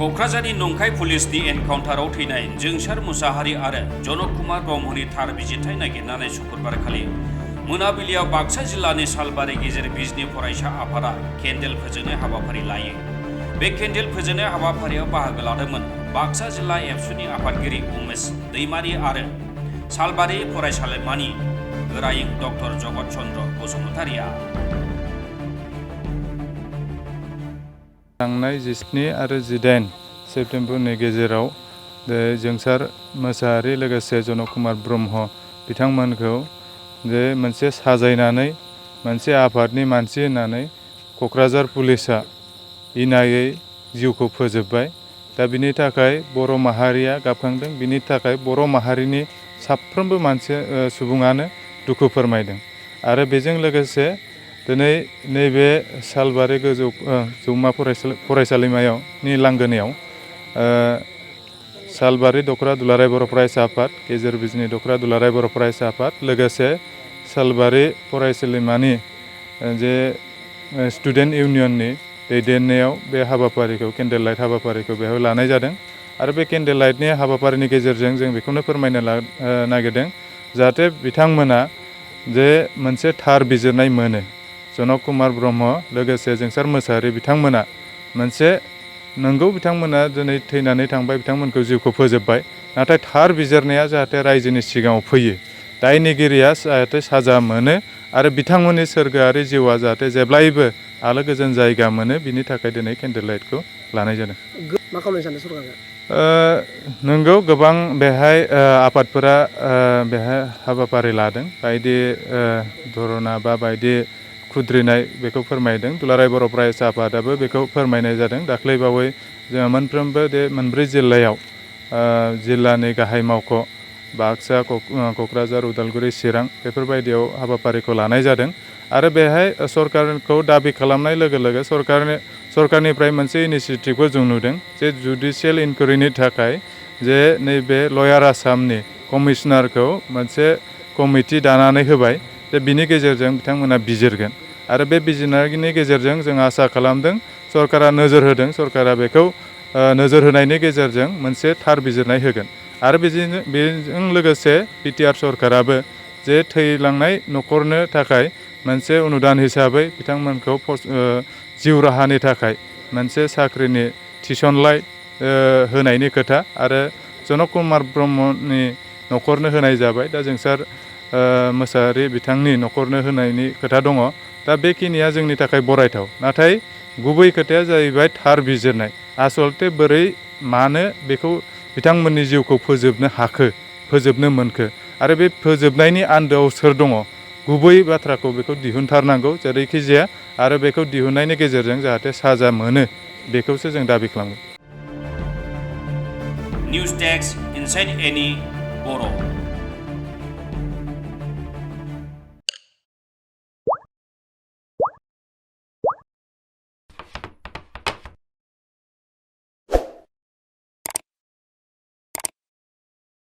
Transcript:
क'क्राझारनि नंखाय पुलिसनि एनकाउन्टाराव थैनाय जोंसार मुसाहारि आरो जनक कुमार ब्रह्मनि थार बिजिरथाय नागिरनानै शुक्रबारखालि मोनाबिलियाव बाक्सा जिल्लानि सालबारि गेजेर बिजनि फरायसा आफादा केन्डेल फोजोंनाय हाबाफारि लायो। बे केन्डेल फोजोंनाय हाबाफारियाव बाहागो लादोंमोन बाक्सा जिल्ला एबसुनि आफादगिरि उमेश दैमारि आरो सालबारि फरायसालिमानि गोरायुं डक्टर जगत चन्द्र बसुमतारिया। थांनाय 17 आरो 18 सेप्तेम्बरनि गेजेराव जोंसार मोसाहारि लोगोसे जनक कुमार ब्रह्म बिथांमोनखौ मोनसे साजायनानै मोनसे आफादनि मानसि होननानै क'क्राझार पुलिसा इनायै जिउखौ फोजोबबाय। दा बिनि थाखाय बर' माहारिया गाबखांदों। बिनि थाखाय बर' माहारिनि साफ्रोमबो सुबुङानो दुखु फोरमायदों। आरो बेजों लोगोसे दिनै नैबे सालबारि गोजौ जौमा फरायसालिमायाव लांगोनायाव सालबारि दख'रा दुलाराय बर' फरायसा आफाद, गेजेर बिजनि दख'रा दुलाराय बर' फरायसा आफाद लोगोसे सालबारि फरायसालिमानि स्टुडेन्ट इउनियननि दैदेननायाव बे हाबाफारिखौ केन्डेल लाइट हाबाफारिखौ बेहाय लानाय जादों। आरो बे केन्डेल लाइटनि हाबाफारिनि गेजेरजों जों बेखौनो फोरमायनो नागिरदों जाहाथे बिथांमोना मोनसे थार बिजिरनाय मोनो। जनक कुमार ब्रह्म लोगोसे जोंसार मोसाहारि बिथांमोना नंगौ बिथांमोना दिनै थैनानै थांबाय, बिथांमोनखौ जिउखौ फोजोबबाय। नाथाय थार बिजिरनाया जाहाथे रायजोनि सिगाङाव फैयो, दायनिगिरिया जाहाथे साजा मोनो आरो बिथांमोननि सोरगोआरि जिउआ जाहाथे जेब्लायबो आलो गोजोन जायगा मोनो, बिनि थाखाय दिनै केन्डेल लाइटखौ लानाय जादों। मा खालामनो सानो सरकारा? नंगौ गोबां बेहाय आफादफोरा बेहाय हाबाफारि लादों। बायदि धरना बा बायदि खुद्रिनाय बेखौ फोरमायदों। दुलाराय बर' फरायसा आफादाबो बेखौ फोरमायनाय जादों। दाख्लैबावै जोङो मोनफ्रोमबो मोनब्रै जिल्लायाव जिल्लानि गाहाय मावख' बाक्सा, क'क्राझार, उदालगुरि, चिरां बेफोरबायदियाव हाबाफारिखौ लानाय जादों। आरो बेहाय सरकारखौ दाबि खालामनाय लोगो लोगो सरकारनिफ्राय मोनसे इनिसियेटिभखौ जों नुदों जे जुडिसियेल इनकुवेरिनि थाखाय नैबे लयार आसामनि कमिसनारखौ मोनसे कमिटि दानानै होबाय। बिनि गेजेरजों बिथांमोना बिजिरगोन आरो बे बिजिरनायनि गेजेरजों जों आसा खालामदों सरकारा नोजोर होदों, सरकारा बेखौ नोजोर होनायनि गेजेरजों मोनसे थार बिजिरनाय होगोन। आरो बेजों लोगोसे बिटिआर सरकाराबो थैलांनाय न'खरनो थाखाय मोनसे अनुदान हिसाबै बिथांमोनखौ जिउ राहानि थाखाय मोनसे साख्रिनि थिसनलाइ होनायनि खोथा आरो जनक कुमार ब्रह्मनि न'खरनो होनाय जाबाय। दा जोंसार मोसाहारि बिथांनि न'खरनो होनायनि खोथा दङ। दा बेखिनिया जोंनि थाखाय बरायथाव। नाथाय गुबै खोथाया जाहैबाय थार बिजिरनाय। आसलथे बोरै मानो बेखौ बिथांमोननि जिउखौ फोजोबनो मोनखो आरो बे फोजोबनायनि आन्दोआव सोर दङ, गुबै बाथ्राखौ बेखौ दिहुनथारनांगौ जेरैखि जाया। आरो बेखौ दिहुननायनि गेजेरजों जाहाथे साजा मोनो, बेखौसो जों दाबि खालामो। निउस डेस्क इनसाइड एनि बर'।